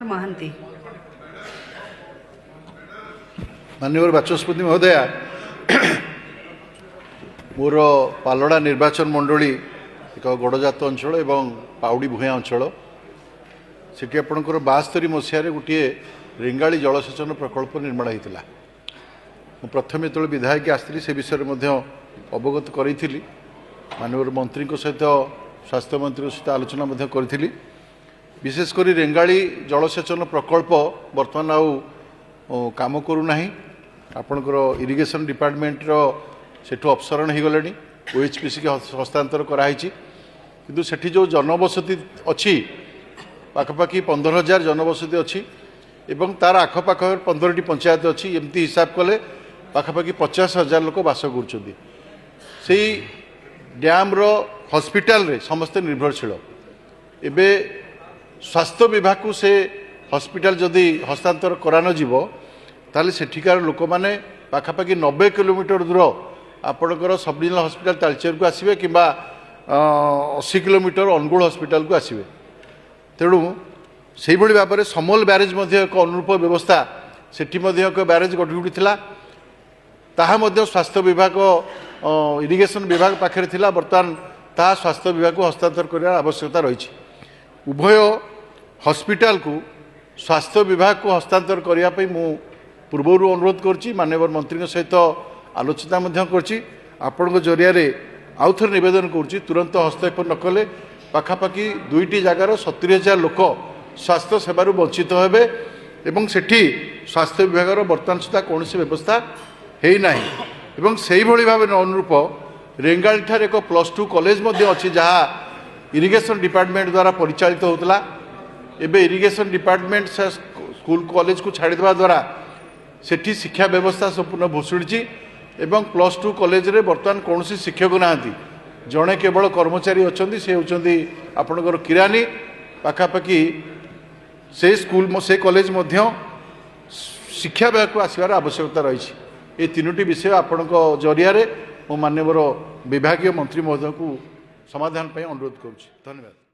ମହାନ୍ତି। ମାନ୍ୟବର ବାଚସ୍ପତି ମହୋଦୟା, ମୋର ପାଲଡ଼ା ନିର୍ବାଚନ ମଣ୍ଡଳୀ ଏକ ଗଡ଼ଜାତ ଅଞ୍ଚଳ ଏବଂ ପାଉଡ଼ି ଭୂୟାଁ ଅଞ୍ଚଳ। ସେଠି ଆପଣଙ୍କର 72 ମସିହାରେ ଗୋଟିଏ ରେଙ୍ଗାଳି ଜଳସେଚନ ପ୍ରକଳ୍ପ ନିର୍ମାଣ ହୋଇଥିଲା। ମୁଁ ପ୍ରଥମେ ଯେତେବେଳେ ବିଧାୟକ ଆସିଥିଲି, ସେ ବିଷୟରେ ମଧ୍ୟ ଅବଗତ କରାଇଥିଲି। ମାନ୍ୟବର ମନ୍ତ୍ରୀଙ୍କ ସହିତ, ସ୍ୱାସ୍ଥ୍ୟମନ୍ତ୍ରୀଙ୍କ ସହିତ ଆଲୋଚନା ମଧ୍ୟ କରିଥିଲି। ବିଶେଷ କରି ରେଙ୍ଗାଳି ଜଳସେଚନ ପ୍ରକଳ୍ପ ବର୍ତ୍ତମାନ ଆଉ କାମ କରୁନାହିଁ। ଆପଣଙ୍କର ଇରିଗେସନ୍ ଡିପାର୍ଟମେଣ୍ଟର ସେଠୁ ଅପସାରଣ ହୋଇଗଲେଣି, ଓଏଚ୍ପିସିକି ହସ୍ତାନ୍ତର କରାହେଇଛି। କିନ୍ତୁ ସେଠି ଯେଉଁ ଜନବସତି ଅଛି, ପାଖାପାଖି 15,000 ଜନବସତି ଅଛି ଏବଂ ତାର ଆଖପାଖ 15ଟି ପଞ୍ଚାୟତ ଅଛି। ଏମିତି ହିସାବ କଲେ ପାଖାପାଖି 50,000 ଲୋକ ବାସ କରୁଛନ୍ତି। ସେଇ ଡ୍ୟାମ୍ର ହସ୍ପିଟାଲରେ ସମସ୍ତେ ନିର୍ଭରଶୀଳ। ଏବେ ସ୍ୱାସ୍ଥ୍ୟ ବିଭାଗକୁ ସେ ହସ୍ପିଟାଲ ଯଦି ହସ୍ତାନ୍ତର କରାନଯିବ, ତାହେଲେ ସେଠିକାର ଲୋକମାନେ ପାଖାପାଖି 90 କିଲୋମିଟର ଦୂର ଆପଣଙ୍କର ସବ୍ ଡିଭିଜନାଲ ହସ୍ପିଟାଲ ତାଳଚେରକୁ ଆସିବେ କିମ୍ବା 80 କିଲୋମିଟର ଅନୁଗୁଳ ହସ୍ପିଟାଲକୁ ଆସିବେ। ତେଣୁ ସେଇଭଳି ଭାବରେ ସମଲ ବ୍ୟାରେଜ୍ ମଧ୍ୟ ଏକ ଅନୁରୂପ ବ୍ୟବସ୍ଥା, ସେଠି ମଧ୍ୟ ଏକ ବ୍ୟାରେଜ୍ ଗଢ଼ି ଉଠିଥିଲା। ତାହା ମଧ୍ୟ ସ୍ୱାସ୍ଥ୍ୟ ବିଭାଗ, ଇରିଗେସନ୍ ବିଭାଗ ପାଖରେ ଥିଲା। ବର୍ତ୍ତମାନ ତାହା ସ୍ୱାସ୍ଥ୍ୟ ବିଭାଗକୁ ହସ୍ତାନ୍ତର କରିବାର ଆବଶ୍ୟକତା ରହିଛି। ଉଭୟ ହସ୍ପିଟାଲକୁ ସ୍ୱାସ୍ଥ୍ୟ ବିଭାଗକୁ ହସ୍ତାନ୍ତର କରିବା ପାଇଁ ମୁଁ ପୂର୍ବରୁ ଅନୁରୋଧ କରୁଛି, ମାନ୍ୟବର ମନ୍ତ୍ରୀଙ୍କ ସହିତ ଆଲୋଚନା ମଧ୍ୟ କରିଛି। ଆପଣଙ୍କ ଜରିଆରେ ଆଉ ଥରେ ନିବେଦନ କରୁଛି, ତୁରନ୍ତ ହସ୍ତକ୍ଷେପ ନ କଲେ ପାଖାପାଖି ଦୁଇଟି ଜାଗାର 70,000 ଲୋକ ସ୍ୱାସ୍ଥ୍ୟ ସେବାରୁ ବଞ୍ଚିତ ହେବେ ଏବଂ ସେଠି ସ୍ୱାସ୍ଥ୍ୟ ବିଭାଗର ବର୍ତ୍ତମାନ ସୁଦ୍ଧା କୌଣସି ବ୍ୟବସ୍ଥା ହେଇନାହିଁ। ଏବଂ ସେଇଭଳି ଭାବେ ଅନୁରୂପ ରେଙ୍ଗାଳିଠାରେ ଏକ +2 କଲେଜ ମଧ୍ୟ ଅଛି, ଯାହା ଇରିଗେସନ୍ ଡିପାର୍ଟମେଣ୍ଟ ଦ୍ୱାରା ପରିଚାଳିତ ହେଉଥିଲା। ଏବେ ଇରିଗେସନ୍ ଡିପାର୍ଟମେଣ୍ଟ ସେ ସ୍କୁଲ କଲେଜକୁ ଛାଡ଼ିଦେବା ଦ୍ୱାରା ସେଠି ଶିକ୍ଷା ବ୍ୟବସ୍ଥା ସମ୍ପୂର୍ଣ୍ଣ ଭୁଷୁଡ଼ିଛି ଏବଂ +2 କଲେଜରେ ବର୍ତ୍ତମାନ କୌଣସି ଶିକ୍ଷକ ନାହାନ୍ତି। ଜଣେ କେବଳ କର୍ମଚାରୀ ଅଛନ୍ତି, ସେ ହେଉଛନ୍ତି ଆପଣଙ୍କର କିରାନୀ। ପାଖାପାଖି ସେ ସ୍କୁଲ, ସେ କଲେଜ ମଧ୍ୟ ଶିକ୍ଷା ବିଭାଗକୁ ଆସିବାର ଆବଶ୍ୟକତା ରହିଛି। ଏ ତିନୋଟି ବିଷୟ ଆପଣଙ୍କ ଜରିଆରେ ମୁଁ ମାନ୍ୟବର ବିଭାଗୀୟ ମନ୍ତ୍ରୀ ମହୋଦୟଙ୍କୁ ସମାଧାନ ପାଇଁ ଅନୁରୋଧ କରୁଛି। ଧନ୍ୟବାଦ।